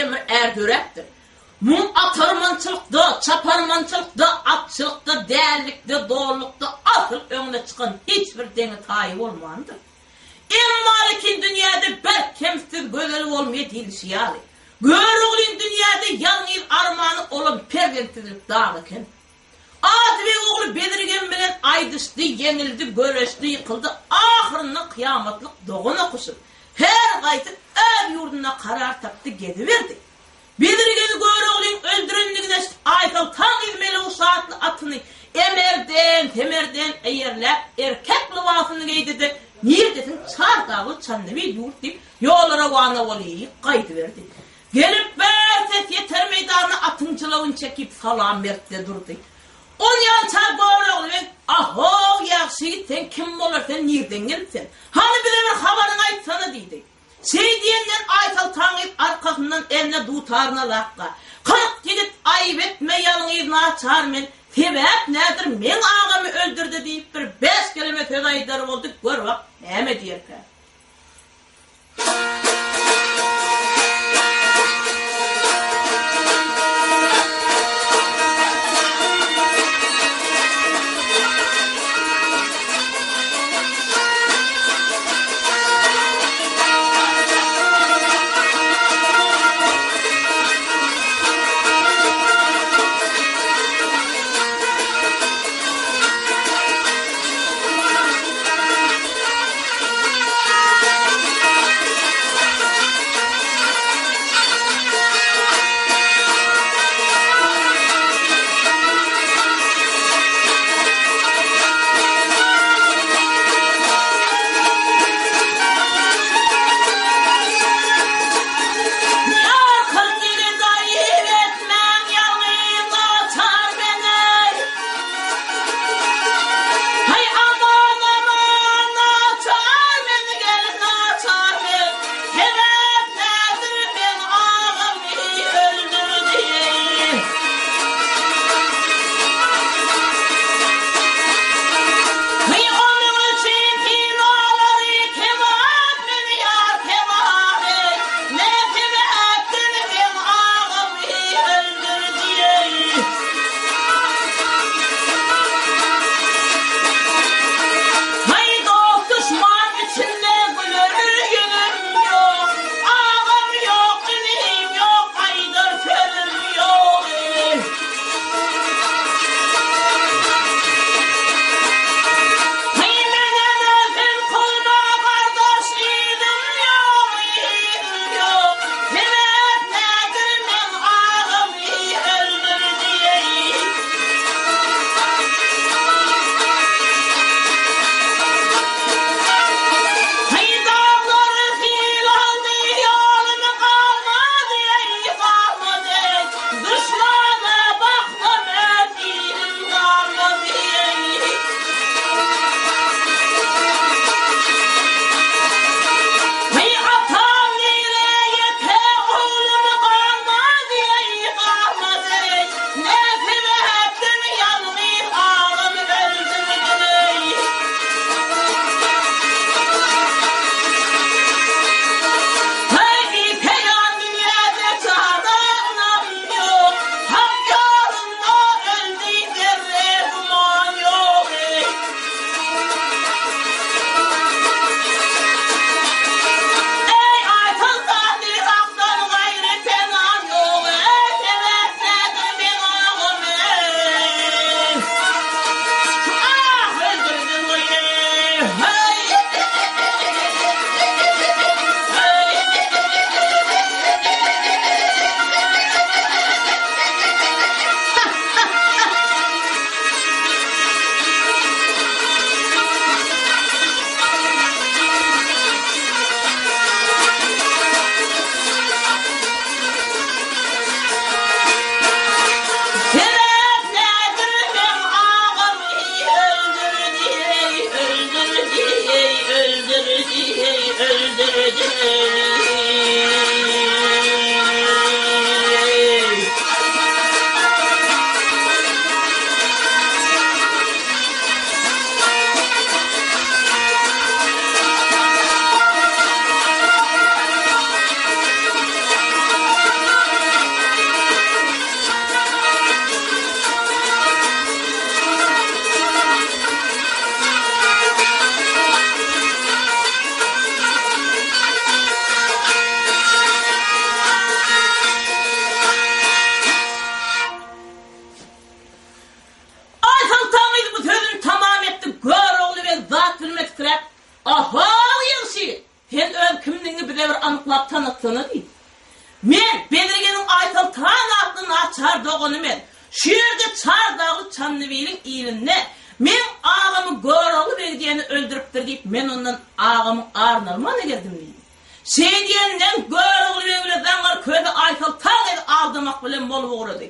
diýen bir är döräpdir. Muň atarmançylykda, çaparmançylykda, atçylykda, dällikde, dollukda asyl öňüne çykan hiç bir deňi-taýy bolmandyr. Emma lekin dünýäde bir kemsiz gözel bolmaýar diýlişi ýaly, Göroglyň dünýäde ýalňyz armany olam perzentsizlik dagy eken. Adybeg ogly Bezirgen bilen aýdyşdy, ýeňildi, göreşdi, ýykyldy, ahyrynda kyýamatlyk dogan okuşyp, her gaýsy öz ýurdunda karar tapdy geziberdi. Bezirgeni Göroglyň öldürendigini eşidip Aýsoltan gyz Melewşe atly atyny emerden, semerden eýerläp, erkek lybasyny geýdi-de, Nirdesiň çar dagly Çandybil ýurt diýip, ýola rowana bolyp gaýdyberdi. Gelip bir ses ýeter meýdanda atyň jylawyny çekip salam berdi-de durdy. Onýança Görogly beg, A-how, ýagşy ýigit, sen kim bolar sen, nirden gelip sen? Hany bize bir habaryňy aýtsana diýdi. Şeý diýenden Aýsoltan gyz arkasyndan eline dutaryna lakga, 40 ýigit aýyp etme ýalňyz naçar men, sebäp nädir meň agamy öldürdi diýip bir bäş keleme söz aýdar boldy, gör bak näme diýerkä. Ýakyn ýigit aýyp etmäň ýalňyz naçar men-eý. Haý aman aman naçar men gel naçar men Sebäp nädir meň agamy öldürdi. Haý onuň üçin synalary kebap men ýar kebap eý Ne sebäpden meň agamy öldürdi eý. Haý dost duşman içinde güler ýüzüm ýok Agam ýok inim ýok aýdar sözüm ýok eý. Haý menem ölsem kowma gardaş yzym ýok yzym ýok Sebäp nädir meň agamy öldürdi eý. Haý daglary sil aldy ýolum galmady eý galmady eý. Duşmana baksam öz ilim galmady eý. Haý atam nire ýeke oglum galmady eý galmady eý. Ne sebäpden ýalňyz agam öldürdiň eý. Haý peýan dünýäde jana ynam ýok, Hak ýolunda öldi zerre güman ýok eý. Eý Aýsoltan Yrakdan gaýry penam ýok eý, Sebäp nädir meň agam eý. Ah öldürdiň eý, heý. Sebäp nädir meň agamy öldürdi eý öldürdi eý öldürdi eý öldürdi eý. agaň kimdigini bize bir anyklap tanatsana diýdi. Men, Bezirgeniň Aýsoltan atly naçar dogany men. Şu ýerde Çardagly Çandybiliň ilinde meň agamy Görogly beg diýeni öldüripdir diýip, men ondan agamyň aryny almana geldim diýdi. Şeý diýenden Görogly beg bile zaňňar köse Aýsoltan gyzy aldamak bilen bolup ugrady.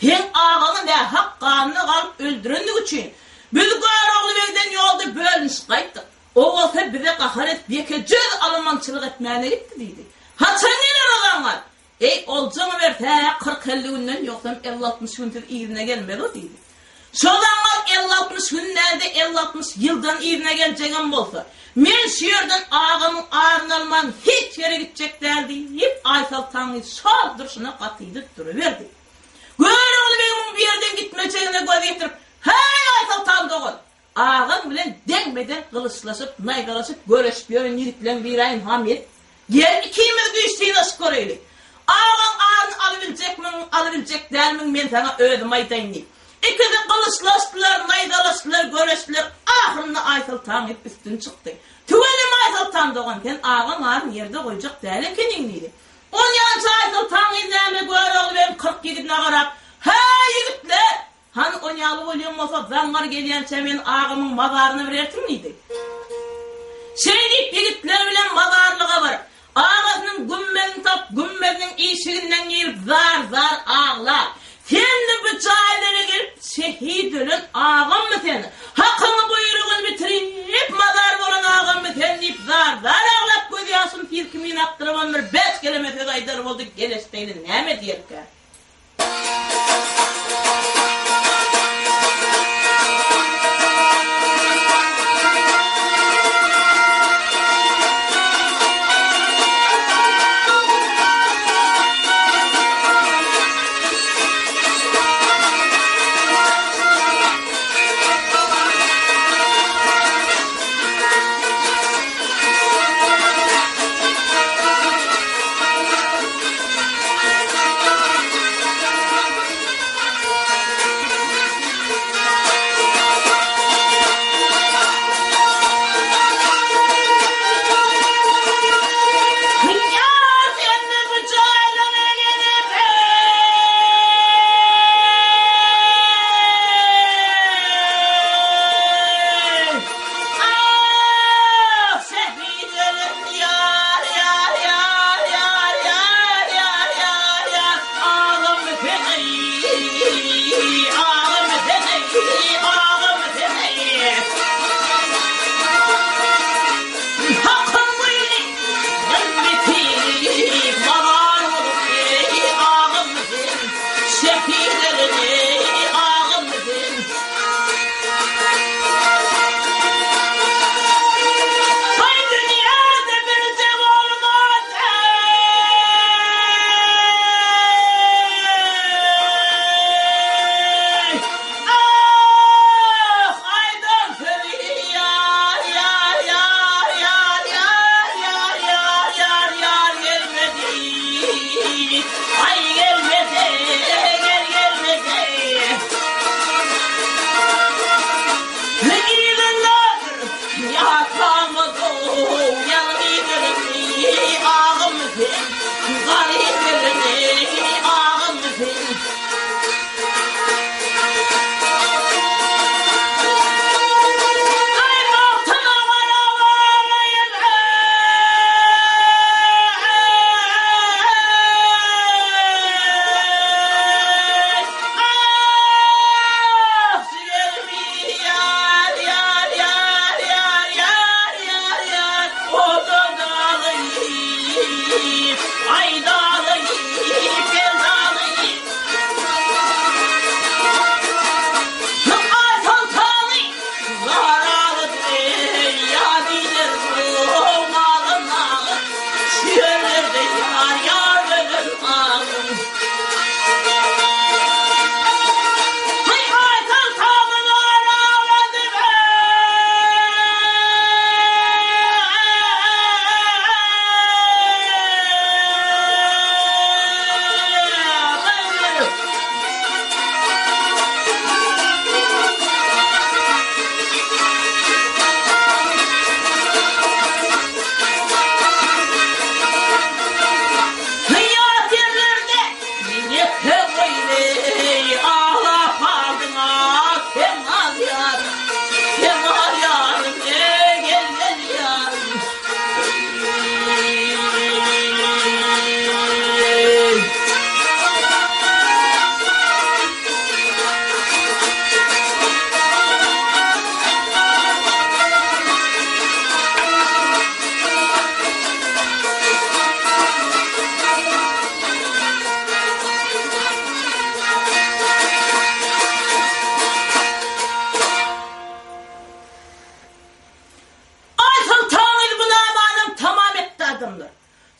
Seň agaňy nähak ganyna galyp öldürendigi üçin, biz Görogly begden ýolda bölünişip gaýtdyk. O bolsa bize gahar edip ýekeje özi alamançylyk etmäne gitdi diýdi. Haçan geler o zaňňar? Eý, oljaňy ber, tä kyrk-elli günden, ýogsam elli-altmyş günsüz yzyna gelmez o diýdi. Şo zaňňar elli-altmyş gün däl-de, elli-altmyş ýyldan yzyna geljegem bolsa, men şu ýerden agamyň aryny alman hiç ýere gitjek däl diýip, Aýsoltan gyz şol durşuna gatydyp duruberdi. Görogly beg muň bu ýerden gitmejegine göz ýetirip, Häý, Aýsoltan dogan! Agaň bilen deňme-deň gylyçlaşyp, naýzalaşyp, göreşip ýören ýigitleň biri-aý Hamid. Gel, ikimiz güýç synaşyp göreýli. Agaň aryny alybiljekmiň, alybiljek dälmiň, men saňa özüm aýdaýyn diýip. Ikisi gylyçlaşdylar, naýzalaşdylar, göreşdiler, ahyrynda Aýsoltan gyz üstün çykdy. Tüweleme Aýsoltan dogan, sen agaň aryny ýerde goýjak däl ekeniň diýdi. Onýança Aýsoltan gyz näme Görogly begiň 40 ýigidine garap, Häý, ýigitler! Hany on ýaly bolýan bolsa zaňňar gelýänçä meni agamyň mazaryna bir ertiň diýdi. Şeý diýip ýigitler bilen mazarlyga baryp, agasynyň gümmezini tapyp, gümmeziniň işiginden girip zar-zar aglap, Sen-de bu jaýlara gelip şehit ölen agammy sen? Hakyň buýrugyny bitirip mazar bolan agammy sen diýip zar-zar aglap gözýaşyny sil kimin akdyrybam bir bäş keleme söz aýdar boldy, geleşdegini näme diýerkä?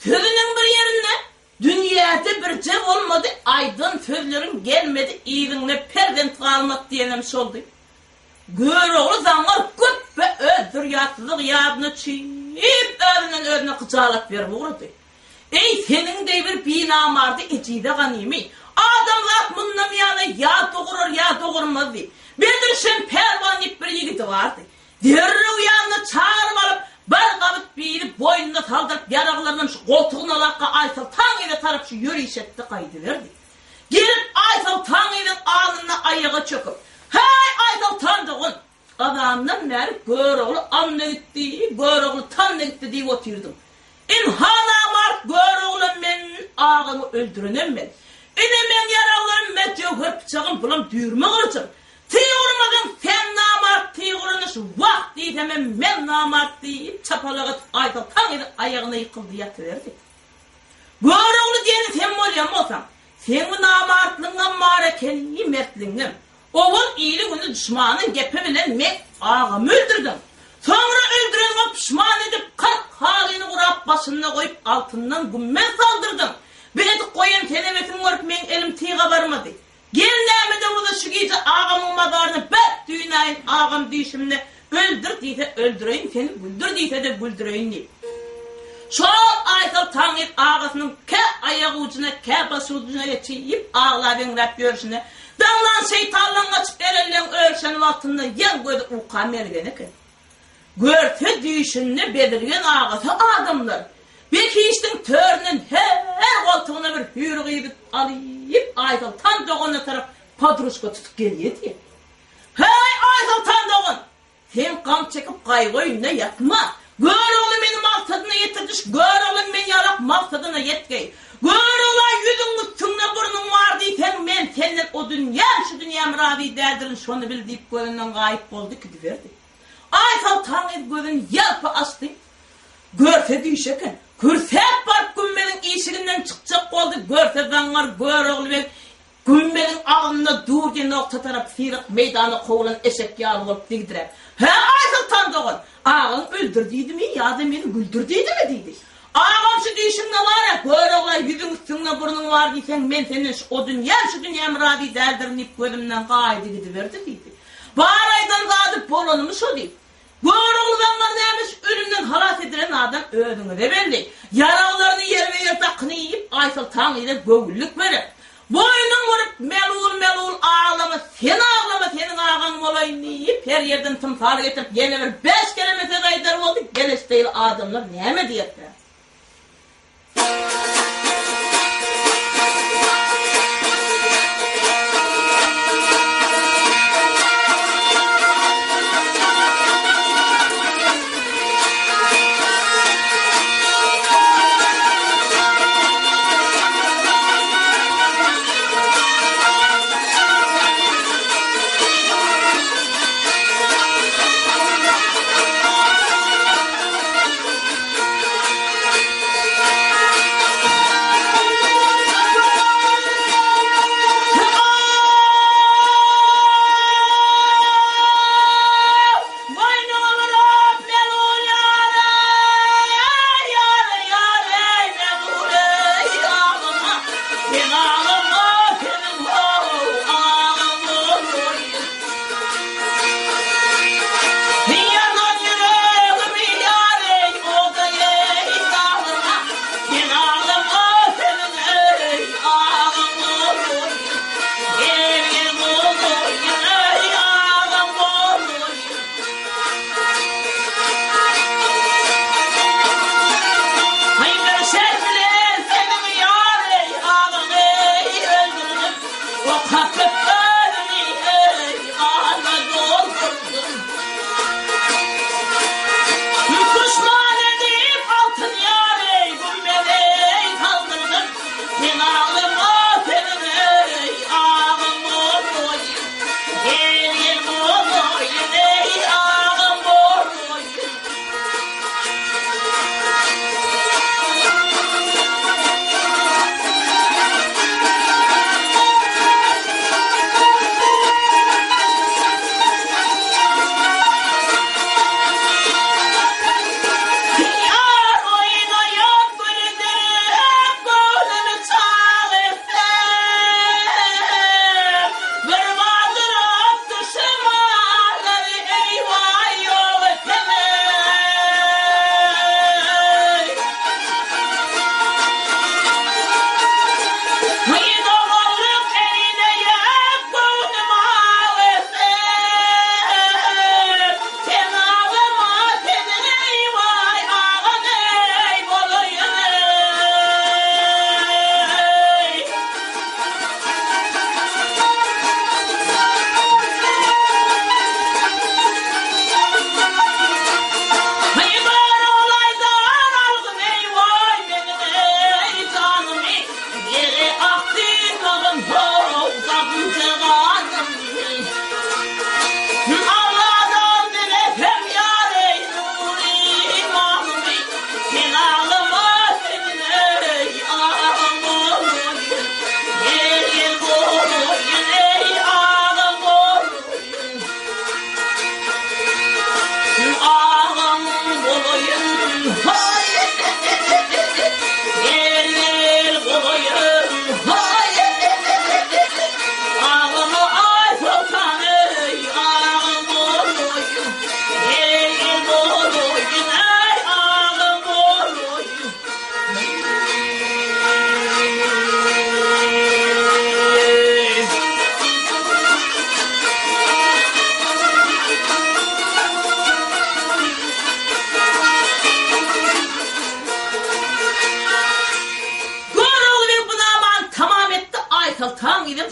Sözüniň bir ýerinde, Dünýäde birje bolmady, aýdan sözleriň gelmedi, yzyňda perzent galmady diýenem şoldy. Görogly zaňňar güpbe öz zürýatlylygy ýadyna çüýüp, özünden özüne gyjalat berip ugrady. Eý, seniň deý bir binamardy ejize ganymy, adamzat mundan ýana ýa dogurar, ýa dogurmaz diýip, Bedirşen pälwan diýip bir ýigidi bardy. Derrew ýanyna çagyryp alyp, bir gabyt biri boýnuna saldyryp, ýaraglarynam şu goltugyna lakga Aýsoltan gyza tarap şu ýöriş etdi gaýdyberdi. Gelip Aýsoltan gyzyň alnynda aýaga çöküp, Häý, Aýsoltan dogan! Gazandan bäri Görogly alna gitdi, Görogly tanna gitdi diýip otyrdyň. Ynha namart Göroglam men, agaňy öldürenem men. Ine meň ýaraglarym, me jöwher pyçagym, bulam düýrme gylyjym. Tyg urmasaň sen namart, tyg urany şu wagt diýsemem men namart diýip, çapalak atyp Aýsoltan gyzy aýagyna ýykyldy ýatyberdi. Görogly diýeni sen bolýan bolsaň, seň bu namartlygyňam bar ekeni, mertligiňem. Owal ili-güni duşmanyň gepi bilen meň agamy öldürdiň. Soňra öldüreniňe puşman edip, 40 halyny gurap başynda goýup altyndan gümmez saldyrdyň. Bu edip goýan senebesiňi görüp meň elim tyga barmady. Gel nämede bolsa şu gije agamyň mazaryna berk düýnäýin agam düýşümde öldür diýse öldüreýin seni güldür diýsede güldüreýin diýip. Şol Aýsoltan gyz agasynyň kä aýagujuna kä başujuna geçip aglap-eňräp ýörşüne daňdan şeýtanlaň gaçyp erenleň örüşen wagtynda ýaň gözi uka mergen eken. Görse düýşünde bezirgen agasy adamlar behişdiň töründen her goltugyna bir hüýr gyzy alyp Aýsoltan doganyna tarap podružka tutup gelýä diýýär. Häý Aýsoltan dogan! Sen gam çekip gaýgy öýünde ýatma. Görogly meni maksadyna ýetirdiş, Görogly men ýalak maksadyna ýetgeý. Görogla ýüzüň üstüňde burnuň bar diýseň, men senden o dünýäm, şu dünýäm razy däldirin, şony bil diýip gözünden gaýyp boldy gidiberdi. Aýsoltan gyz gözüni ýalpa açdy. Görse düýş eken. Kürsäp baryp gümmeziň işiginden çykjak boldy, görse zaňňar Görogly beg Gümmeziň agzynda dur diýen nogta tarap syryk meýdana kowlan eşek ýaly bolup digdiräp, Hä, Aýsoltan dogan, agaň öldür diýdimi ýa-da meni güldür diýdimi? diýdi. Agam şu düýşüňde bar-a, Görogla ýüzüň üstüňde burnuň bar diýseň, men senden şu o dünýäm, şu dünýäm razy däldirin diýip gözümden gaýdy gidiberdi diýdi. Bar aýdan zady bolanymy şo diýip. Görogly zaňňar nämiş, ölümden halas edilen adam özüňize belli. Ýaraglaryny ýerbe-ýer dakynyp, Aýsoltan gyza göwünlik berip, Boýnuň urup, melul-melul aglama, sen aglama, seniň agaň bolaýyn diýip, her ýerden tymsal getirip, ýene bir bäş keleme söz aýdar boldy, Geleşdeýli adamlar näme diýerkä?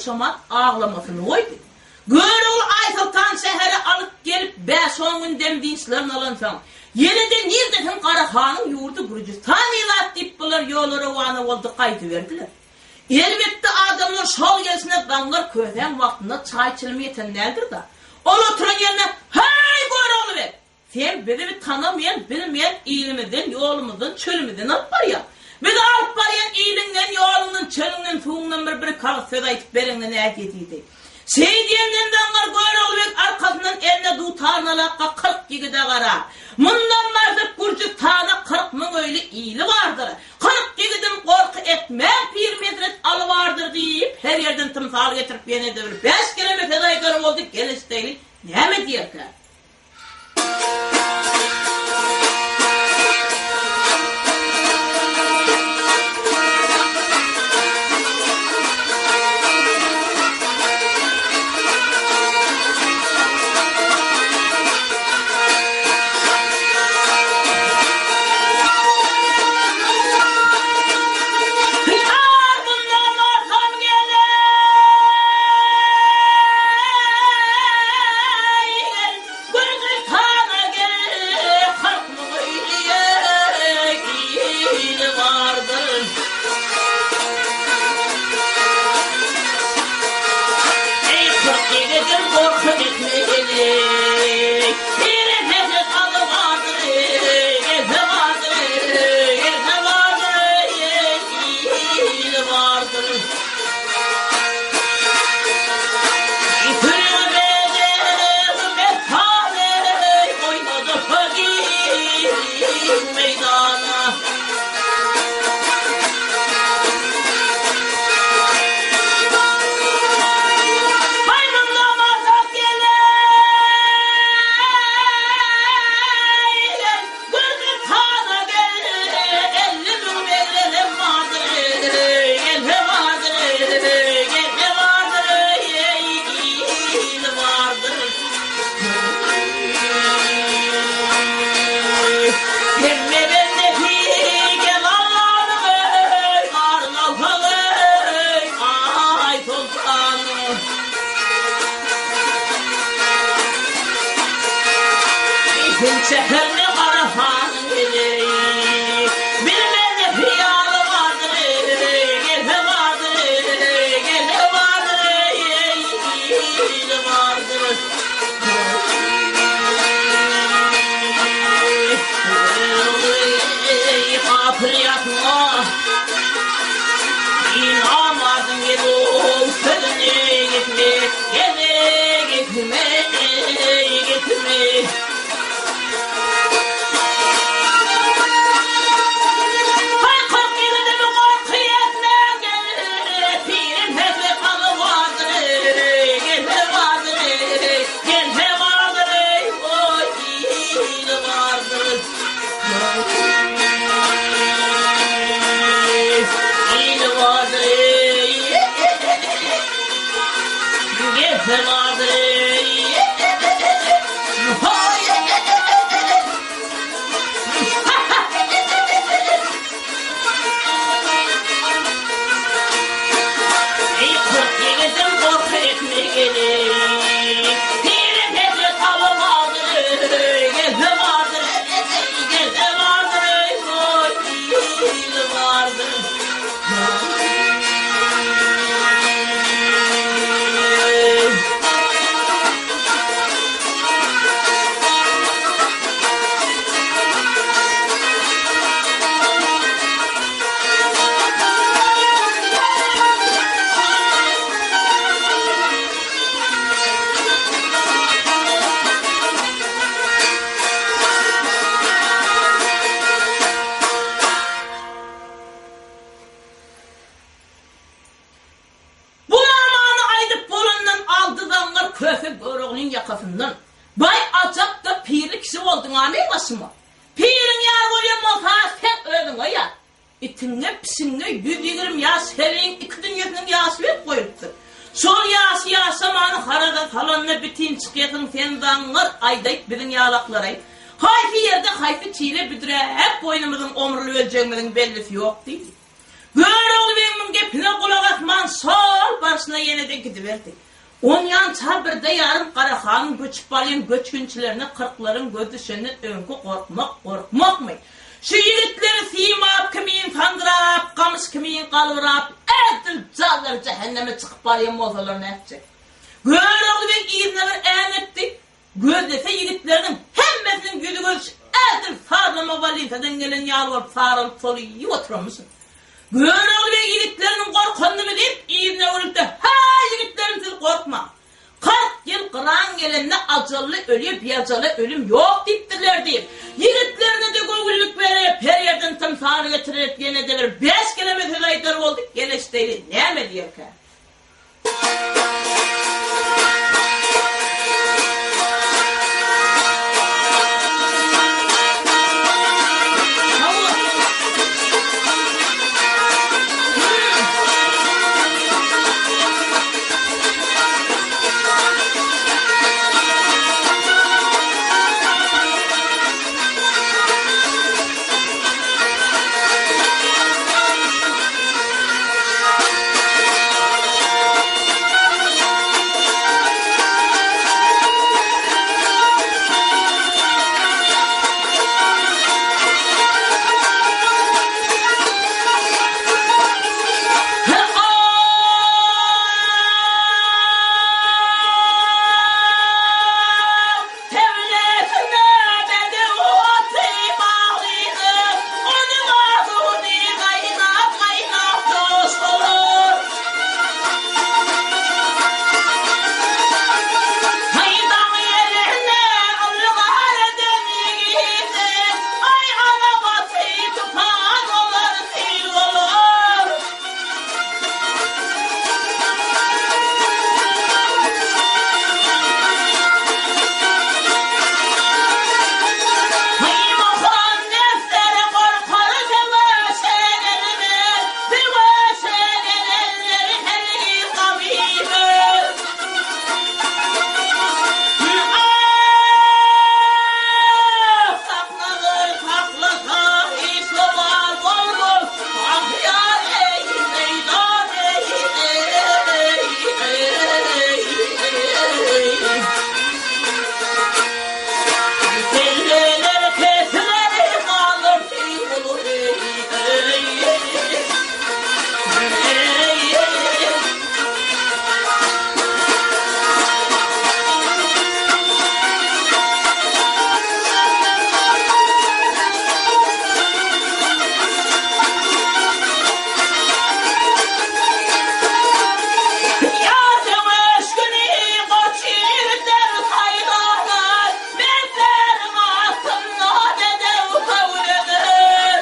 şomat aglamasyny goýdy. Görogly Aýsoltan şähere alyp gelip bäş-on gün dem-dynçlaryny alansoň, ýene-de nirdesiň Gara hanyň ýurdy Gürjüstan ilat diýip bular ýola rowana boldy gaýdyberdiler. Elbetde adamlar şol gelşine zaňňar kösäň wagtynda çaý-çilim ýeten däldir-da. Ol oturan ýerine, Häý, Görogly beg! Sen bizi bir tanamaýan, bilmeýän ilimizden, ýolumyzdan, çölümizden alyp barýaň. Bizi alyp barýan iliňden, ýoluňdan, çölüňden, suwuňdan bir bir-iki agyz söz aýdyp bereňde nädýä diýdi. Şeý diýenden zaňňar Görogly beg arkasyndan eline dutaryny alakga 40 ýigide garap, Mundan barsak Gürjüstana 40 müň öýli ili bardyr. 40 ýigidim gorky etmäň pirim hezret Aly bardyr diýip, her ýerden tymsal getirip ýene-de bir bäş keleme söz aýdar boldy, gel eşdeýli, näme diýerkä? Ýar mundan barsam geleý, Gürjüstana gel, 40 müň öýli bardyr. Eý, 40 ýigidim, gorky etmegeli, Piri hezret Aly bardyr, gelse bardyr, gelse bardyr, ili bardyr. Şäherne gara hanyň eli, Bilmezde hyýaly bardyr, Gelse bardyr, gelse bardyr, Ili bardyr. Eý, gapyl ýatma, Namazyň gelip, sözüni gitme, Gele gitme, gitme. Haý, 40 ýigidimi gorky etmäge, Pirim hezret Aly bardyr, Gelse bardyr, gelse bardyr, Oý, ili bardyr. Ili bardyr, gelse bardyr. Eý, 40 ýigidim, gorky etmegeli. Pirim hezret Aly bardyr, gelse bardyr, gelse bardyr, oý, ili bardyr. Bu mamany aýdyp bolandan aldy zaňňar köse Göroglyň ýakasyndan. Baý ajap-da pirli kişi bolduň-a meň başyma. Piriň ýary bolýan bolsa seň özüňe ýar. Itiňe, pişiňe 120 ýaş heleýiň iki dünýesiniň ýaşy berip goýlupdyr. Şol ýaşy ýaşamany haraza salanda bitin çykýasyň sen zaňňar aýdaýt biziň ýalaklaraý. Haýsy ýerde haýsy çile büdräp boýnumyzyň omrulyp öljegimiziň bellisi ýok diýdi. Görogly begiň muň gepini. gepine gulak asman şol barşyna ýene-de gidiberdi. Onýança birde ýarym Garahanyň göçüp barýan göçgünçilerine kyrklaryň gözi düşenden öňki gorkmak gorkmakmy? Şu ýigitleri simap kimin sandyrap, gamyş kimin galbyrap, edil janlary jähenneme çykyp barýan bolsalar nätjek? Görogly beg yzyna bir äňetdi. Gözlese ýigitleriniň hemmesiniň ýüzi-gözü edil sazlama balinsadan gelen ýaly bolup saralyp solyp oturanmyşyn. Görogly beg ýigitleriniň gorkanyny bilip, yzyna öwrülip-de, Hä, ýigitlerim siz gorkmaň. 40 ýyl gyran gelende ajally ölýä biajala ölüm ýok diýipdirler diýip, ýigitlerine-de göwünlik berip, her ýerden tymsal getirip, ýene-de bir bäş keleme söz aýdar boldy, Geleşdeýli näme diýerkä? Teblesine bedew aty baglydyr, Onuň aduny gaýnap-gaýnap joş bolar. Haý, daň ýeline ylgar eden ýigide, Aý, alabaty tupan bolar, sil bolar. Muhannesler gorkar söweşe gelmez, Söweşe gelenler hergiz gam iýmez. Ah, saklagyl saklasa hiç zowal bolmaz, Ah ýar eý, meýdan eý, eý, eý, eý. Kelleler kesiler galar teý eý, eý, eý, eý. Ýa söweş güni goç ýigitler saýlanar, Mertleriň astynda bedew köwlenir.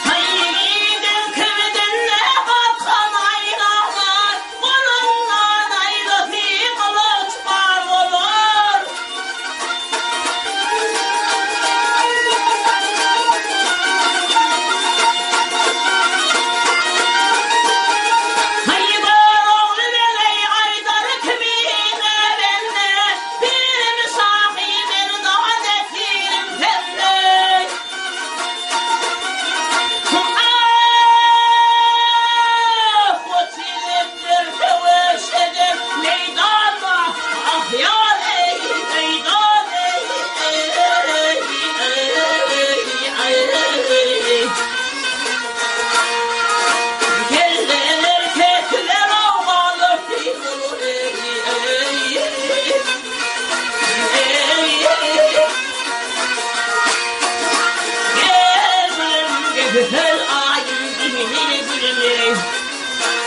Haýydyň kibidinde galkan aýlanar, Golunda naýzasy, gylyç bar bolar. Haý, Görogly begeý aýdar kimine bende, Pirim şahy merdan esirim sende. Ah, goç ýigitler söweş eder meýdanda, Ah, ýar eý, meýdan eý, eý, eý, eý. Kelleler kesiler owganlar teý eý, eý, eý, eý. Gel gülüm gözel aýym gülüm gülüm eý.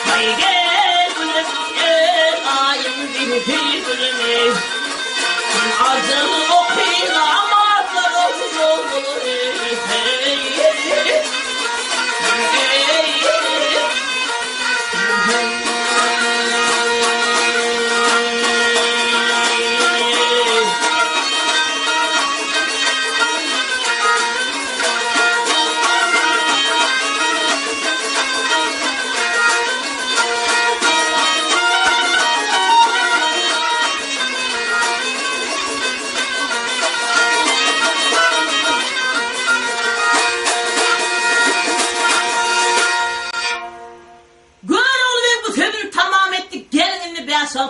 Haý gel gülüm gel aýym gülüm gülüm eý. Ajal okyna matlar ýol eý hey hey.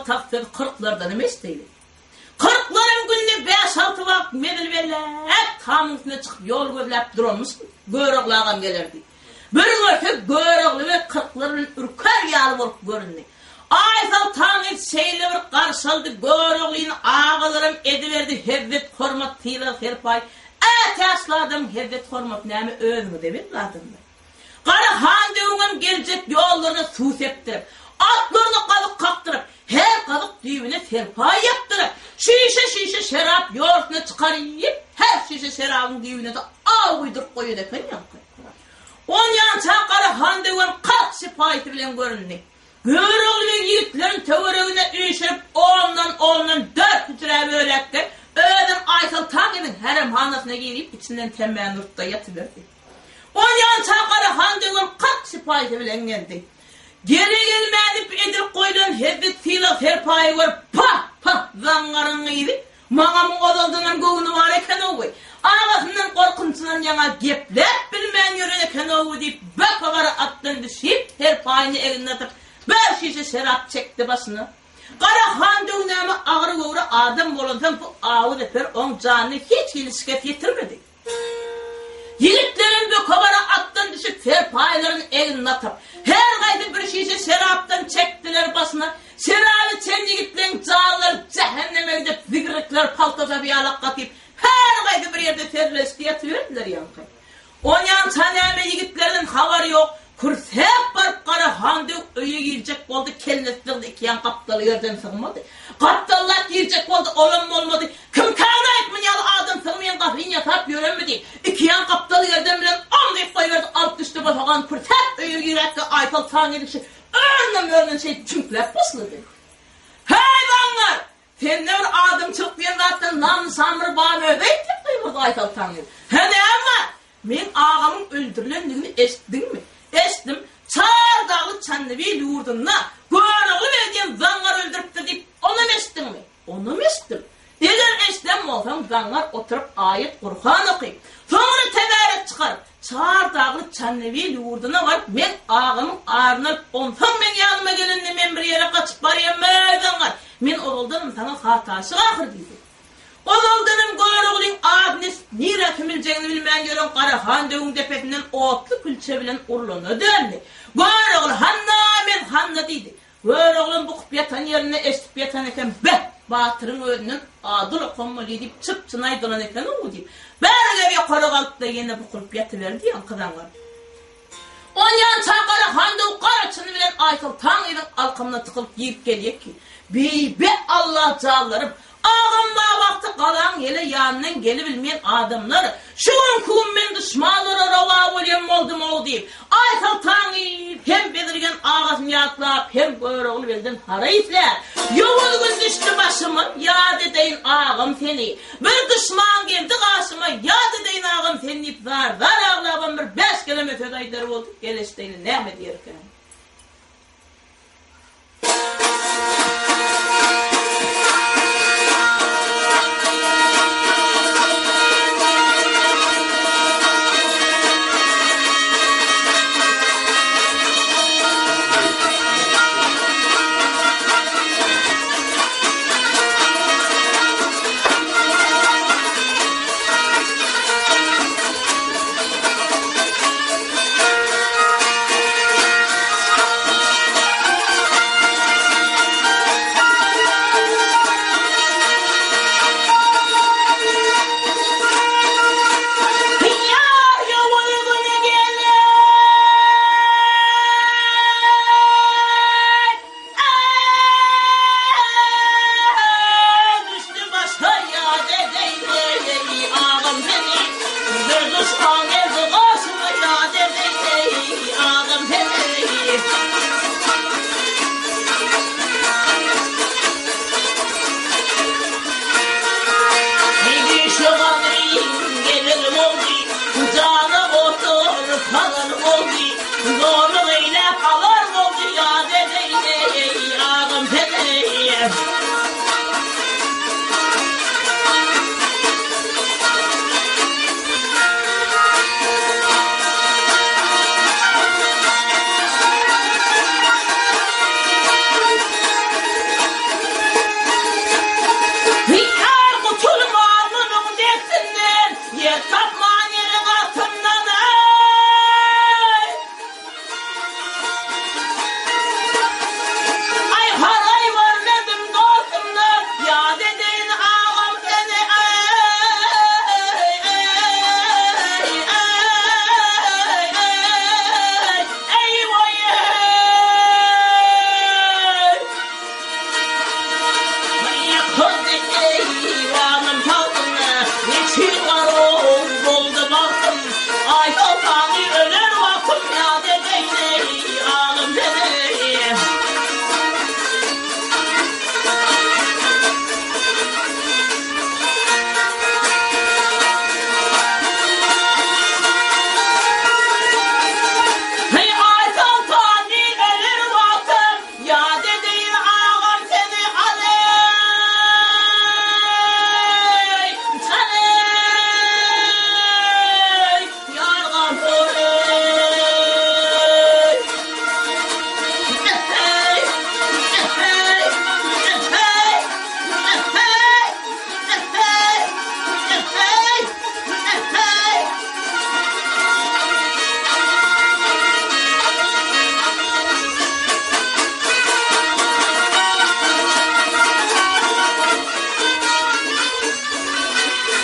tagt sözi kyrklardanam eşdeýli. Kyrklaram günde bäş-alty wagt mezil belläp, tamyň üstüne çykyp ýol gözläp duranmyşyn. Görogly agam gelerdi. Bir görse Görogly beg kyrklar bilen ürker ýaly bolup göründi. Aýsoltan gyz şeýle bir garşy aldy, Göroglyny agalaram ediberdi, hezzet-hormat, sylag-serpaý. Ätäçli adamyň hezzet-hormaty näme özüňize belli adamlar. Gara han döwüňem geljek ýollaryna suw sepdirip, atlaryna gazyk kakdyryp, her gazyk düýbüne serpaý ýapdyryp, şişe-şişe şerap ýortuna çykaryp, her şişe şerabyň düýbüne-de aw guýduryp goýan eken ýaňky. Onýança Gara han döwem 40 sipaýysy bilen göründi. Görogly beg ýigitlerini töweregine üýşürip, ondan-ondan dört hüjrä böläkge, özem Aýsoltan gyzyň haremhanasyna girip, içinden temmäni urdy-da ýatyberdi. Onýança Gara han döwem 40 sipaýysy bilen geldi. Gele-gelmänip edilip goýlan hezzet-sylag serpaýy görüp, Pah-pah, zaňňaryň gyzy, Maňa muň ozaldanam göwni bar eken-ow, agasyndan gorkunçyndan ýaňa gepläp bilmän ýören eken-ow diýip, böke-gara atdan düşüp, serpaýyny egnine atyp, bir şişe şerap çekdi başyna. Gara han döwnäme agyr göwre adam bolansoň bu awy-zeper oň janyna hiç hili şikes ýetirmedi. Ýigitlerem böke-gara atdan düşüp, serpaýlaryny egnine atyp, her haýsy bir şişe şerapdan çekdiler başyna. Şerap içen ýigitleň janlary jähenneme gidip, zigirikler palta ýalak gatyp, her haýsy bir ýerde serleşdi ýatyberdiler ýaňky. Onýança näme ýigitlerden habar ýok. Kürsäp baryp Gara han döw öýe girjek boldy, kellesi sygdy ikiýan gapdaly ýerden sygmady. Gapdallap girjek boldy, olam bolmady. Kimkäni-aýt muny ýaly adam sygmaýan gapyny ýasap ýörenmi diýip, ikiýan gapdal ýerden bilen om diýip goýberdi, alyp düşdi bosagany kürsäp öýe giräkge Aýsoltan gelişi öründen-öründen şeýdip çüňkläp başlady. Häý zaňňar! Sende bir adamçylyk diýen zatdan nam-nyşan bir barmy özi-eý diýip gygyrdy Aýsoltan gyz. Hä näme bar? Meň agamyň öldürilendigini eşitdiňmi? Eşitdim. Çar dagly Çandybil ýurdunda Görogly beg diýen zaňňar öldüripdir diýip, onam eşitdiňmi? Onam eşitdim. Eger eşiden bolsaň, zaňňar oturyp aýat Gurhan okyp, soňra tebärek çykaryp, Çar dagly Çandybil ýurduna baryp, meň agamyň aryny alyp, onsoň meň ýanyma gelende men bir ýere gaçyp barýanmy, zaňňar? Men ozaldanam saňa hataşyk ahyr diýdi. Ozaldanam Göroglyň adyny eşidip nirä sümüljegini bilmän ýören Garahan döwüň depesinden otly külçe bilen urlana döndi. Görogly, Hanna, men Hanna diýdi. Göroglam bukup ýatan ýerinde eşidip ýatan eken, Beh, batyryň özünden adyl okan bolýa diýip çyp-çyn aýdylan eken-ow diýip, bäri gel ýokary galyp-da ýene bukulyp ýatyberdi ýaňky zaňňar. Onýança Gara han döw gara çyny bilen Aýsoltan gyzyň alkymyna tykylyp girip gelýär ki, Beý-be Alla janlarym, agam bar wagty galaň ýele ýanyndan gelibilmeýän adamlar, şu günki gün men duşmanlara rowa bolýan boldum-ow diýip, Aýsoltan gyz hem Bezirgen agasyny ýatlap, hem Görogly begden haraý isläp, Ýowuz gün düşdi başyma, ýat edeýin agam seni, Bir duşman geldi gaşyma, ýat edeýin agam seni diýip zar-zar aglabam bir bäş keleme söz aýdar boldy, gel eşdeýli näme diýerkäm.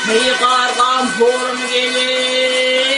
Heý gargam horum gelin.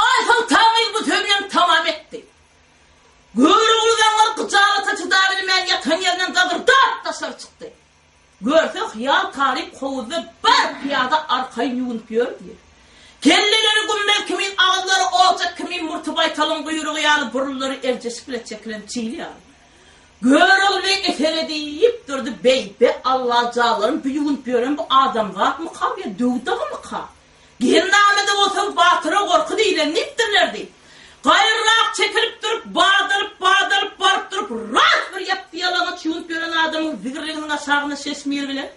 Aýsoltan gyz bu sözünem tamam etdi. Görogly zaňňar gyjalata çydabilmän ýatan ýerinden dazyrdap daşary çykdy. Görse, hyýal taryp howuzda bir pyýada arkaýyn ýuwunyp ýör diýer. Kelleleri gümmez kimin, agyzlary ojak kimin, murty baýtalyň guýrugy ýaly, burunlary erjeşik bile çekilen çil ýaly. Görogly eser edip durdy, Beý, be Allajanlarym, bu ýuwunyp ýören bu adamzatmyka ýa döw dagymyka? Gelname-de bolsa batyra gorky diýlen diýipdirler diý. Gaýryrak çekilip durup, badalyp, badalyp baryp durup, ras bir ýapdy ýalaňaç ýuwunyp ýören adamyň zigirliginiň aşagynda şeşmir bilen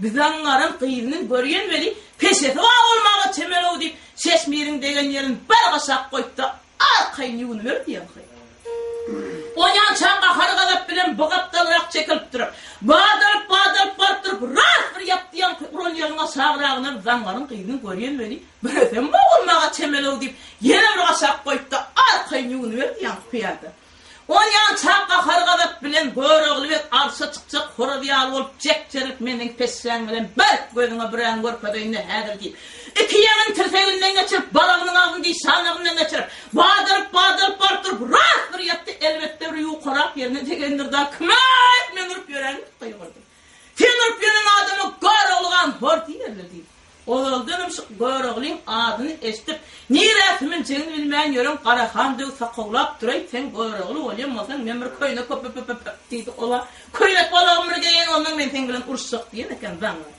Bizaňňaryň gyzynyň görýän weli peşesi bar bolmaga çemel-ow diýip, şeşmiriň degen ýerini bir gaşap goýupdy, arkaýyn ýuwunyber diýen hy. Onýança gahar-gazap bilen bu gapdalrak çekilip durup, badalyp, badalyp baryp durup, ras bir ýapdy ýaňky uran ýeriň aşagyragyna zaňňaryň gyzyny görýän weli, biresem bogulmaga çemel-ow diýip, ýene bir aşak goýupdy, arkaýyn ýuwunyberdi ýaňky pyýada. Onýança gahar-gazap bilen Görogly beg arşa çykjak horaz ýaly bolup jekjerilip meniň peşşäň bilen bir gözüňe büräň görkezeýin-dä häzir diýip, iki ýeňini tirseginden geçirip, balagynyň agzyny dişanagyndan geçirip, Badalyp-badalyp baryp durup, ras bir ýatdy, elbetde bir ýukarak ýerine degendir-da, Kim-äýt, men urup ýören diýip gygyrdy. Sen urup ýören adama Görogly ganhor diýerler diýip. Ozaldanam şu Göroglyň adyny eşidip, nirä sümüljegini bilmän ýören Garahan döw sakawlap duraý, Sen Görogly bolýan bolsaň, men bir köýnek köp-öp-öp-öp diýdi. Ol-a, Köýnek balagymy bir geýeýin, ondan men seň bilen uruşjak diýen eken zaňňar.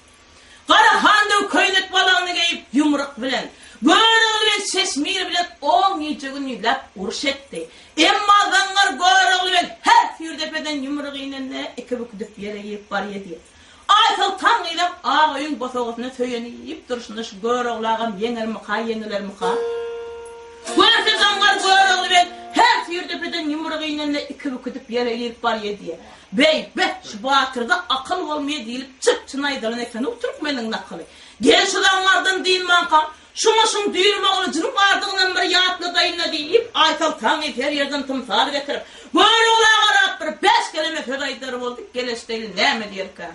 Gara han döw köýnek balagyny geýip, ýumruk bilen, Görogly bilen Şeşmir bilen on gije-gündizläp uruş etdi. Emma zaňňar Görogly bilen her süýrdepeden ýumruk inende iki bükdük ýere girip barýa diýip. Aýsoltan gyzam ak öýüň bosagasyna söýenip durşuna şu Görogly agam ýeňermika, ýeňilermika? Görse zaňňar Görogly bilen her süýrdepeden ýumruk inende iki büküdip ýere girip barýa diýip. Beý, beh, şu batyrda akyl bolmaýa diýlip çyp-çyn aýdylan eken-ow türkmeniň nakyly. Gel şu zaňňardan dynmankam, şuňa şuň düýrme gylyjynyň bardygynam bir ýatladaýyn-da diýip, Aýsoltan gyz her ýerden tymsal getirip, Görogla garap bir bäş keleme söz aýdar boldy, geleşdegli näme diýerkä?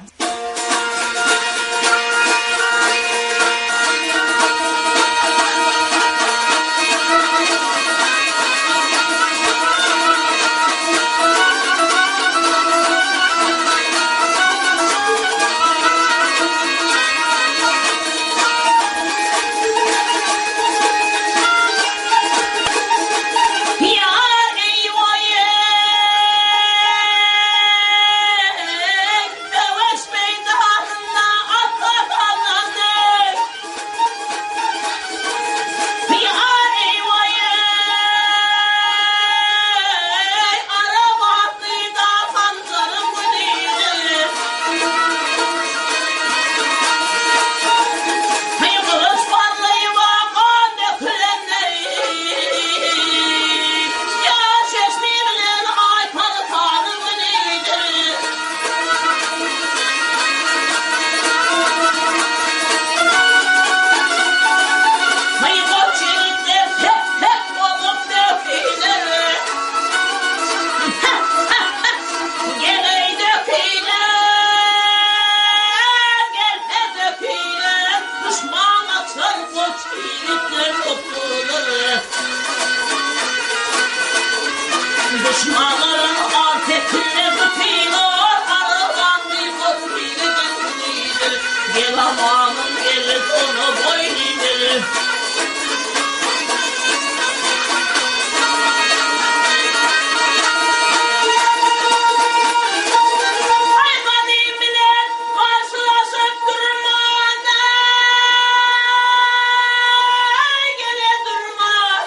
Ýar eý-oý-eý, Söweş meýdanynda ata sallandy. Ýar eý-oý-eý, Arap atly-da hanjaryň güzidi. Gylyç parlaýyba gan dökülende. Ýa çeşmi bilen Aý soltanyň günidir. Heý goç ýigitler sep-sep bolup döküler. Geleý döküler, gelse döküler, Duşman açar goç ýigitler topulur. Duşmanlaryň art etinde tutylar, Arabandy goç ýigidiň günidir, Gelamanyň eli dona boýnydyr. Aý gadym bilen garşylaşyp durman-aý, gele durman.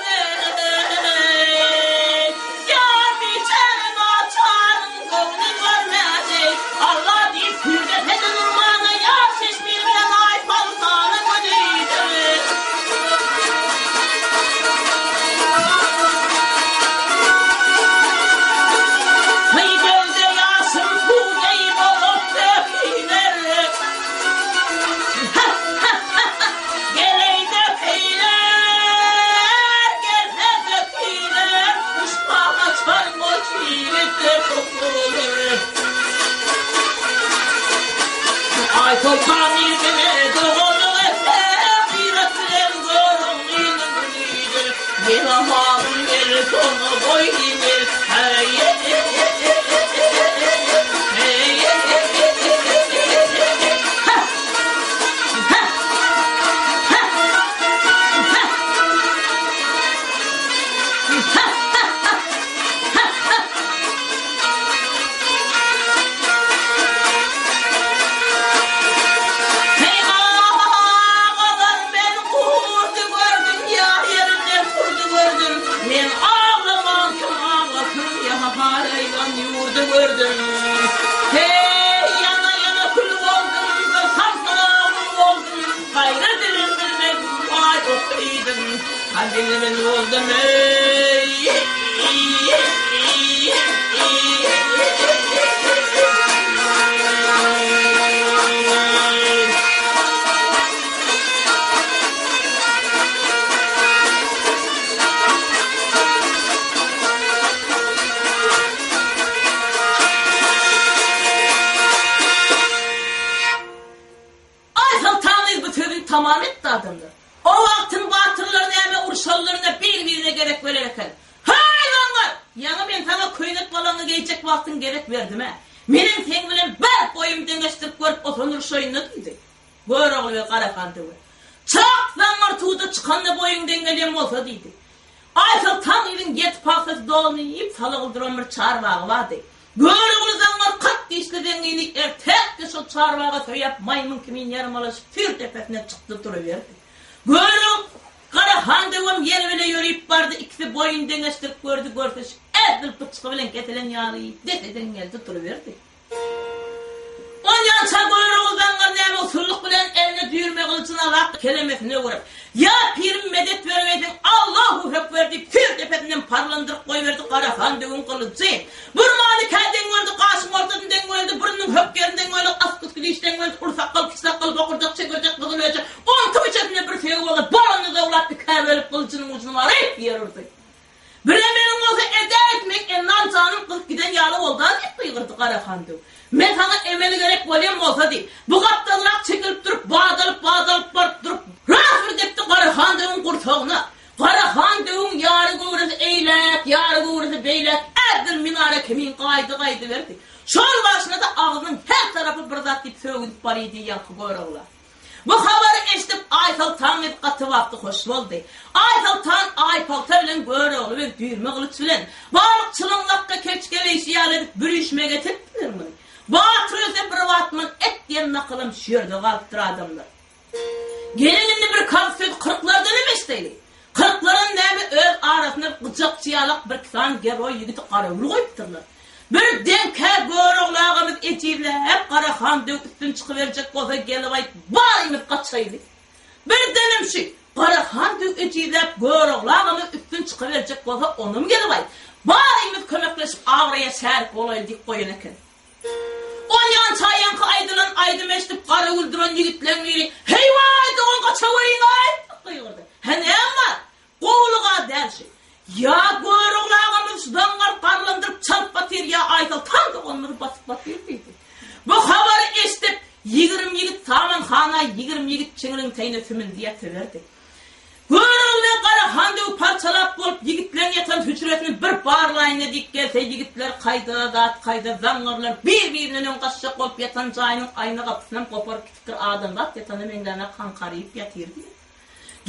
Ýigitler gutly bolar. Aýsoltan ýigdine doganlyk etse, Gyrat bilen Göroglynyň gülidir. Men amanym gel, soňa boý diýmez. Heý agalar men gurdy gördüm ýa ýerinden turdy gördüm men aglaman kim aglasyn ýa haýran ýurdy gördüm Heý ýana ýana kül boldum bir samsyga gul boldum gaýra dilim bilmez waý okyydym Habibimin boldum eý. Aýsoltan gyz bu sözüni tamam etdi adamlar. O wagtyň batyrlary näme urşanlarynda bir-birine gezek berer eken. Höý zaňňar! Ýaňy men saňa köýnek balaňy geýjek wagtyň gezek berdim-ä. Menem seň bilen bir boýumy deňeşdirip görüp oturan urşaýyn-da diýdi. Görogly we Garahan döwe. Çak zaňňar tuda çykanda boýuň deň gelýän bolsa diýdi. Aýsoltan gyzyň ýedi pagtasy dolanyp salygly duran bir çarbagy bardy. Görogly zaňňar 40 dişli zeňňini ertäkde şol çarbaga söýäp maýmyn kimin ýarmalaşyp süýr depesine çykdy duruberdi. Görogly Gara han döwem ýer bile ýörüp bardy ikisi boýun deňeşdirip gördi görse şu edil pyçgy bilen kesilen ýaly depeden geldi duruberdi. Onýança Görogly zaňňar näme usullyk bilen eline düýrme gylyjyny alap kelemesini öwürip, Ýa pirim medet bermeýseň Allahu hökber diýip süýr depesinden parlandyryp goýberdi Garahan döwüň gylyjy. Burmany kä deň gördi, gaşyň ortasyny deň gördi, burnunyň hök ýerini deň gördi, asgysky diş deň gördi, uly sakgal, kiçi sakgal, bokurdak, çekirdek, gyzyl öýje, onki müçesinde bir söýgi bolsa bolanyny zowlap ikä bölüp gylyjynyň ujuny baryp ýere urdy. Birem meniň bolsa edäýt, meň endam janym gyzyp giden ýaly bolda diýip gygyrdy Garahan döw. Men saňa emel gerek bolýan bolsa diý. Bu gapdalrak çekilip durup, badalyp-badalyp baryp durup, ras bir depdi Garahan döwüň gursagyna. Garahan döwüň ýary göwresi eýläk, ýary göwresi beýläk edil minara kimin gaýdy gaýdyberdi. Şol barşyna-da agzynyň her tarapy bir zat diýip sögünip barýdy ýaňky Görogla. Bu habary eşidip Aýsoltan gyz gaty bagty hoş boldy. Aýsoltan Aýpalta bilen Görogly beg düýrme gylyç bilen balykçylygyň lakga keçgeleýşi ýaly edip bir üýşme getiripdiler muny. Batyr ölse bir batman et diýen nakylam şu ýerde galypdyr adamlar. Geliň indi bir kagt söz kyrklardanam eşdeýli. Kyrklaram näme öz arasynda gyjakçy ýalak birki sany geroý ýigidi garawul goýupdyrlar. Bir deňkä Görogly agamyz ejizläp Garahan döw üstün çykyberjek bolsa gelip aýt barymyz gaçaýly. Birdenem şu Garahan döw ejizläp Görogly agamyz üstün çykyberjek bolsa onam gelip aýt barymyz kömekleşip abraýa şärik bolaýly diýip goýan eken. Onýança ýaňky aýdylan aýdymy eşidip Garagül duran ýigitleň biri, Heý-waý, dogan gaçaweriň-aý! diýip gygyrdy. Hä, näme bar? Gowulyg-a däl şu. Ýa Görogly agamyz şu zaňňar garlandyryp çalyp batyr, ýa Aýsoltan doganymyzy basyp batyr diýdi. Bu habary eşidip, 20 ýigit samanhana, 20 ýigit çiňriň teýine sümündi ýatyberdi. Görogly bilen Gara han döw parçalap bolup, ýigitleň ýatan hüjresini bir barlaýyn-da diýip gelse, ýigitler kaýda, zat kaýda, zaňňarlar bir-birinden öň gaçjak bolup ýatan jaýynyň aýna gapysynam goparyp gitipdir, adamzat ýatana meňzänok haňkaryp ýatyr diýip.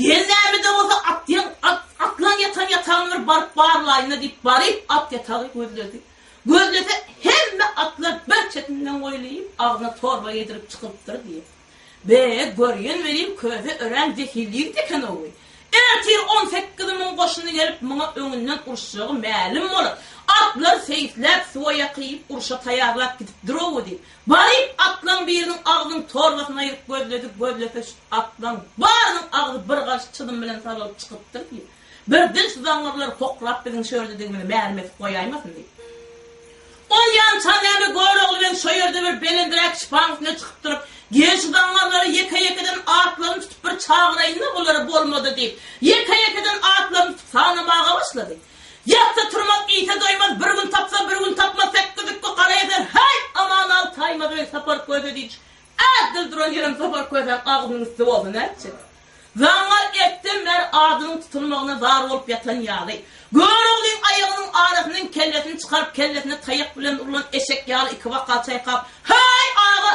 Gel näme-de bolsa atýan, at, atlaň ýatan ýatagyny bir baryp barlaýyn-da diýip baryp at ýatagy gözledi. Gözlese hemme atlar bir çetinden goýulyp, agzyna torba geýdirip çykylypdyr diýip. Be, görýän welin Köse örän zehinli ýigit eken-ow. Ertir 18 müň goşuny gelip muňa öňünden uruşjagy mälim bolup, atlary seýisläp, suwa ýakyp, urşa taýýarlap gidipdir-ow diýip, baryp atlaň biriniň agzynyň torbasyny aýryp gözledi, gözlese şu atlaň barynyň agzy bir garyş çyzym bilen saralyp çykypdyr diýip, birden şu zaňňarlar hokrap biziň şu ýerdedigimizi mälim edip goýaýmasyn diýip. Onýança näme Görogly bilen şo ýerde bir belendräk şypaň üstüne çykyp durup, Gel şu zaňňarlary ýeke-ýekeden atlaryny tutup bir çagyraýyn-da bulary bolmady diýip, ýeke-ýekeden atlaryny tutup sanamaga başlady. Ýatsa turmaz, iýse doýmaz, bir gün tapsa, bir gün tapmaz, sekgizikgi gara eser, häý, Amanaly Taýmaz beg Sapar köse diýç, ädil duran ýerem Sapar kösäň agzynyň üsti bolsa nätjek? Zaňňar ertden bäri adynyň tutulmagyna zar bolup ýatan ýaly, Göroglyň aýagynyň arasyndan kellesini çykaryp, kellesine taýak bilen urlan eşek ýaly ikibaka çaýkap, Häý, aga!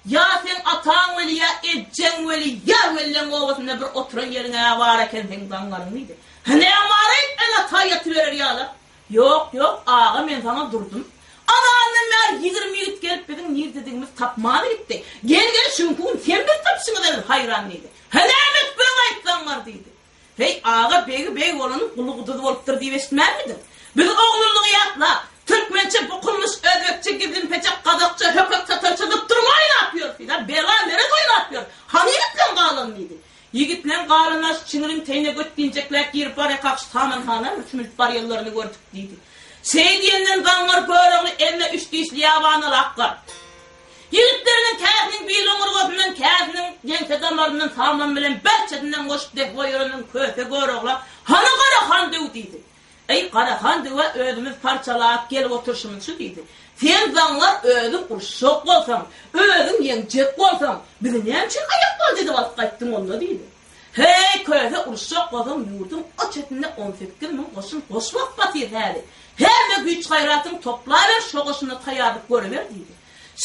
Ýa seň ataň weli, ýa ejeň weli, ýa welleň obasynda bir oturan ýeriň-ä bar eken seň zaňňaryň diýdi. Hä, näme bar-eý, el-ata ýatyberer ýaly? Ýok, ýok, aga, men saňa durdum. Azandan bäri 20 ýigit gelip biziň nirdedigimizi tapman gitdi. Gel, gel, şuňky gün sen bizi tapyşyňyza biz haýran diýdi. Hä, näme etip aýtsaňlar diýdi. Heý, aga begi beg bolanyň guly guduz bolupdyr diýip eşitmänmidiň? Biz oglanlygy ýatlap, türkmençe bukulmyş, özbekçe gizlinpeçek, gazakça hökek tatarça zypdyrma oýnap ýörüs diýdi. A bela meret oýnap ýör. Hany ýigitleň galany diýdi. Ýigitleň galany şu çiňriň teýine göt diýinjekläp girip barýakak şu samanhana bir sümülip barýanlaryny gördük diýdi. Şeý diýenden zaňňar Görogly eline üç dişli ýabany lakga. Ýigitleriniň käsiniň bil oňurgasyndan, käsiniň ýeňse damaryndan saman bilen berçesinden goşup dek goýberenden Köse Görogla, Hany Gara han döw diýdi. Eý, Gara han döw-ä özümiz parçalap gelip oturyşymyz şu diýdi. Sen zaňňar özüň uruşjak bolsaň, özüň ýeňjek bolsaň, bizi näme üçin aýakbal edip alyp gaýtdyň onda diýdi. Heý, Köse uruşjak bolsaň ýurduň o çetinde 18 müň goşun goş bolup batyr häli. Hemme güýç-gaýratyňy toplaber, şo goşuna taýýarlyk görüber diýdi.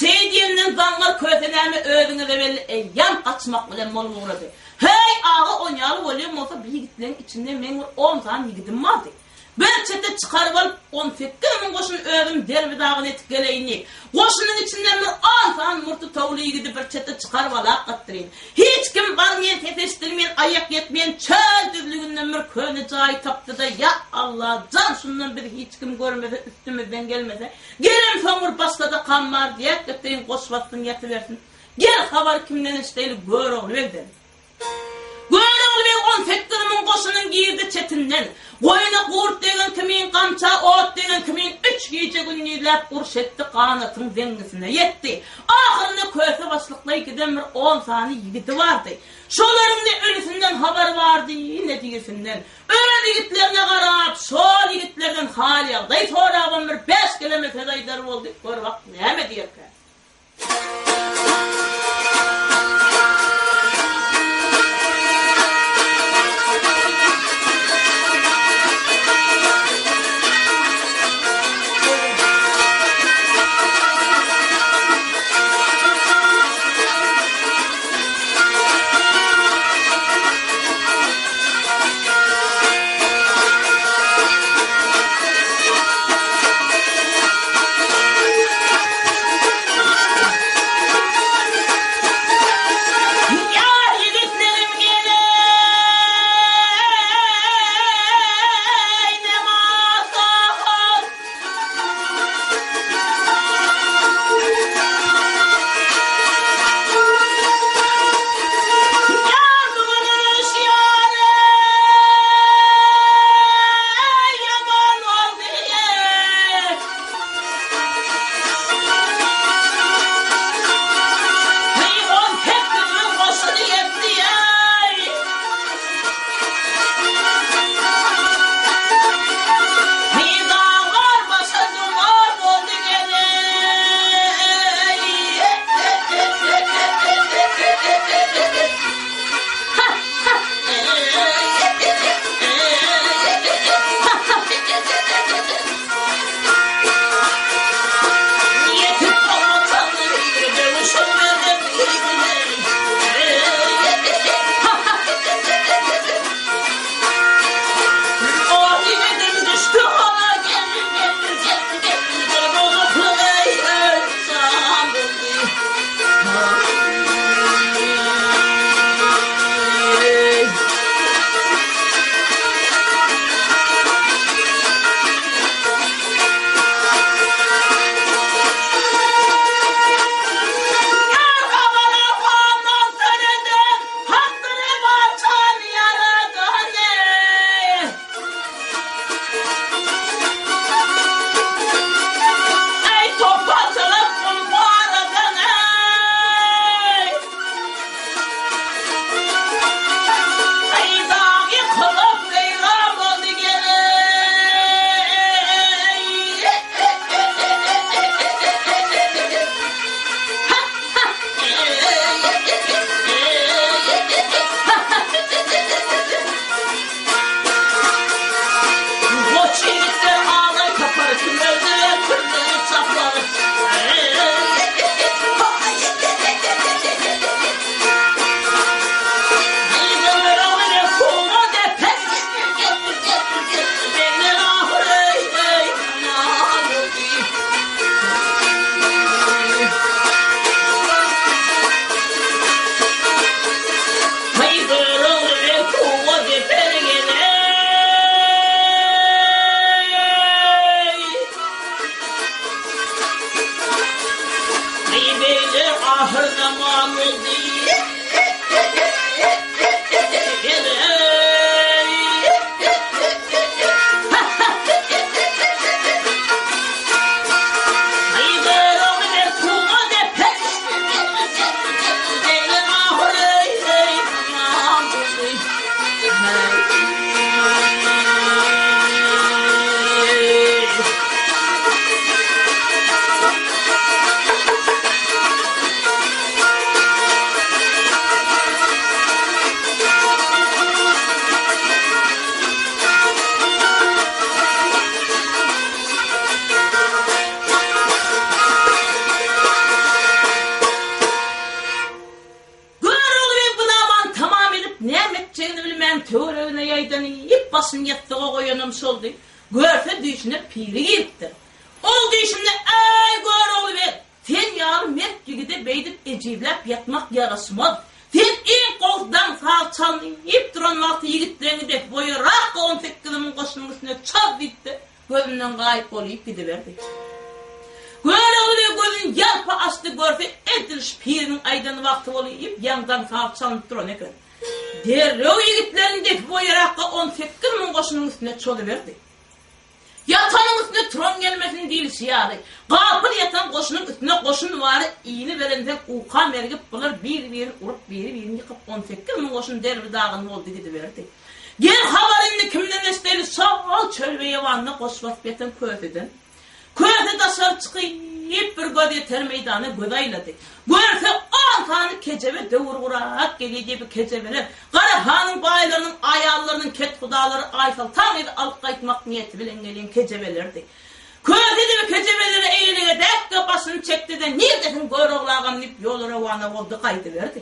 Şeý diýenden zaňňar Köse näme özüňize belli eýýäm gaçmak bilen bolup ugrady. Heý, aga onýaly bolýan bolsa bi ýigitleň içinde meň bir on sany ýigidim bardy. Bir çete çykaryp alyp, 18 müň goşun özüm derbi-dagyn etip geleýin diýip, goşunyň içinden bir on sany murty towly ýigidi bir çete çykaryp alak gatdyryn. Hiç kim barmaýan, ses eşidilmeýän, aýak ýetmeýän çöl düzlüginden bir köne jaý tapdy-da, Ýa Alla jan, şundan bizi hiç kim görmese, üstümizden gelmese, gelensoň bir başga-da kam bar diýäkgetdeýin goş bassyn ýatybersin. Gel, habary kimden eşideli, Görogly begden. Görogly beg 18 müň goşunyň girdi çetinden. Goýuna gurt degen kimin, gamça ot degen kimin üç gije-gündizläp uruş etdi, ganatyň zeňňisine ýetdi. Ahyrynda Köse başlyklaý giden bir on sany ýigidi bardy. Şolaryň ne ölüsinden habary bardy, ne dirisinden. Öz ýigitlerine garap, şol ýigitlerden hal-ýagdaý sorabam bir bäş keleme söz aýdar boldy, gör bak näme diýerkä. Ahyrzaman boldy. Heleý. Aý Görogly beg tuga depe Eýle ahyr zaman boldy. Görogly beg bu namany tamam edip, näme etjegini bilmän, töweregine ýaýdanyp, başyny ýassyga goýanam şoldy. Görse, düýşüne piri giripdir. Ol düýşünde, Äý, Görogly beg, sen ýaly mert ýigide beýdip ejizläp ýatmak ýaraşmaz. Sen iň gowusy daň saz çalnyp duran wagty ýigitleňi dep boýarak on sekizimiň goşunyň üstüne çaz diýip-de, Gözünden gaýyp bolyp gidiberdi. Görogly beg gözüni ýalpa açdy, görse edil şu piriniň aýdan wagty bolyp, ýaňdan saz çalynyp duran eken. Derrew ýigitlerini depip oýarakga 18 müň goşunyň üstüne çozuberdi. Ýatanyň üstüne turan gelmesin diýlişi ýaly, gapyl ýatan goşunyň üstüne goşun bary iniberensoň uka mergip bular bir-birini urup, biri-birini ýykyp 18 müň goşun derbi-dagyn boldy gidiberdi. Gel habar indi kimden eşideli şol çöl-beýewanda goş basyp ýatan Köseden. Köse daşary çykyp bir göz ýeter meýdana göz aýlady. Görse on sany kejebe döwür gurap gelýär diýip kejebeler Gara hanyň baýlarynyň aýallarynyň kethudalary Aýsoltan gyzy alyp gaýtmak niýeti bilen gelýän kejebelerdi. Köse diýip kejebelere eýelik edäkge başyny çekdi-de nirdesiň Görogly agam diýip ýola rowana boldy gaýdyberdi.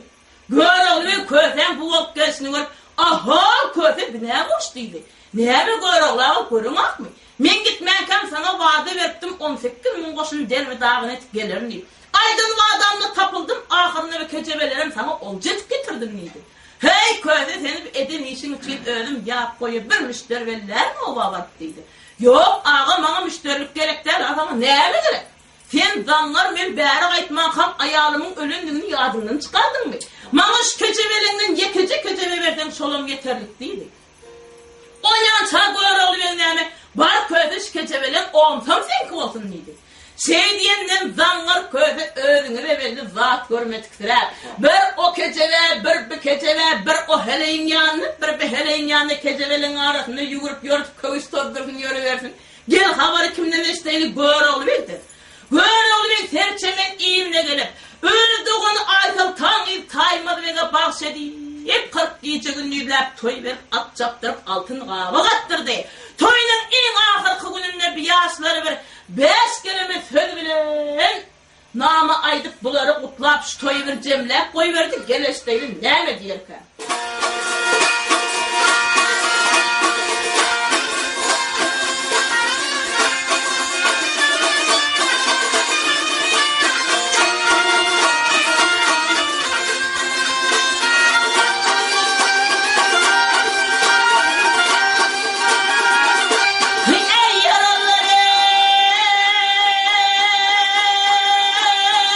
Görogly Kösäň bu bolup gelşini görüp, A-how, Köse, bi näme uruş? diýdi. Näme, Görogly aga, göreňokmy? Men gitmänkäm saňa wada beripdim, 18 müň goşuny derbi-dagyn edip gelerin diýip. Aýdan wadamda tapyldym, ahyrynda bir kejebelerim saňa olja edip getirdim diýdi. Heý, Köse, seni bu eden işiň üçin özüm ýap goýa bir müşderi bellärin oba baryp diýdi. Ýok, aga, maňa müşderilik gerek däl, a saňa näme gerek? Sen zaňňar men bäri gaýtmankam aýalymyň ölendigini ýadyňdan çykardyňmy? Maňa şu kejebeleňden ýekeje kejebe berseň şolam ýeterlik diýdi. Onýança Görogly beg näme, bar köse şu kejebeleň onsam seňki bolsun diýdi. Şeý diýenden zaňňar köse özüňize belli zat görmediksiräp, bir o kejebe, bir bi kejebe, bir o heleýiň ýanyna, bir bi heleýiň ýanyna kejebeleň arasynda ýüwürip ýörüp köwüş tozdursyn ýörübersin. Gel habary kimden eşideli Görogly begden. Görogly beg serçemen iline gelip, öz dogany Aýsoltan gyz Taýmaz bege bagş edip, 40 gije-gündizläp toý berip, at çapdyryp, altyn gaba gatdyrdy. Toýunyň iň ahyrky gününde bi ýaşlary bir bäş keleme söz bilen Nama aýdyp bulary gutlap şu toýy bir jemläp goýberdi gel eşdeýli näme diýerkä. Eý ýaralylar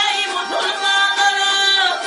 eý musulmanlar!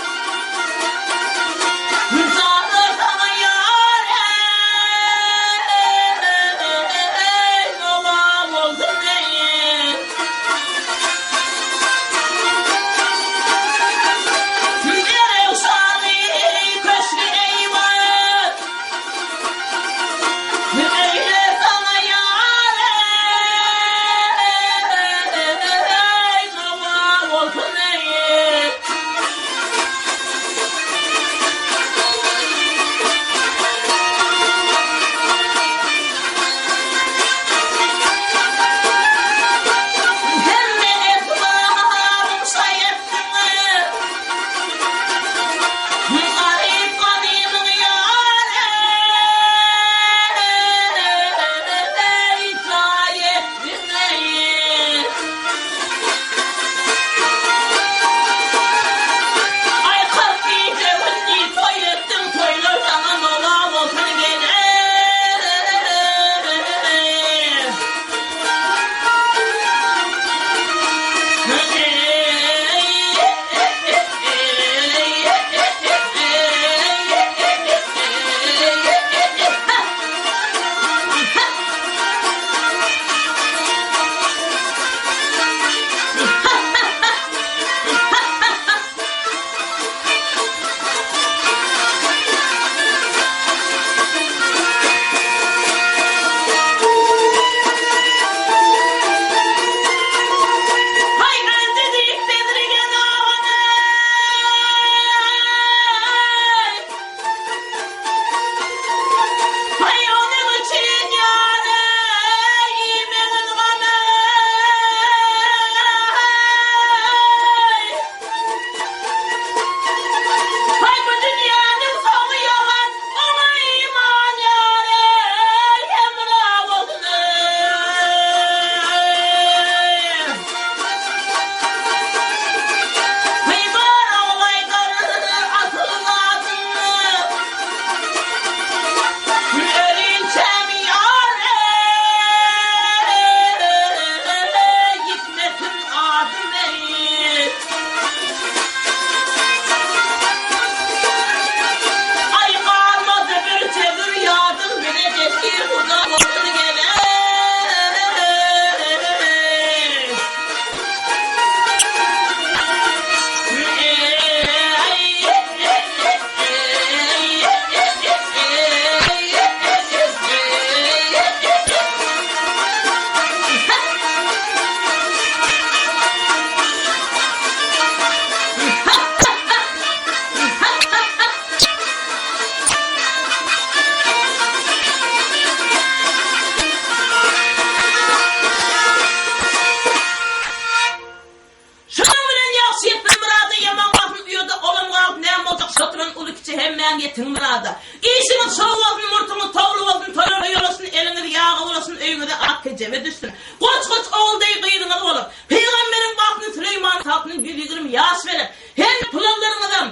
Ýetýän ýetiň myrada. Işiňiz şow bolsun, murtuňyz towly bolsun, toýlara ýolaşsyn, eliňiz ýaga bulaşsyn, öýüňize ak kejebe düşsün. Goç-goç ogul deý gyzyňyz bolup, Pygamberiň bagtyny Süleýmanyň tagtyny 120 ýaş berip, hem pylanlaryňyzam.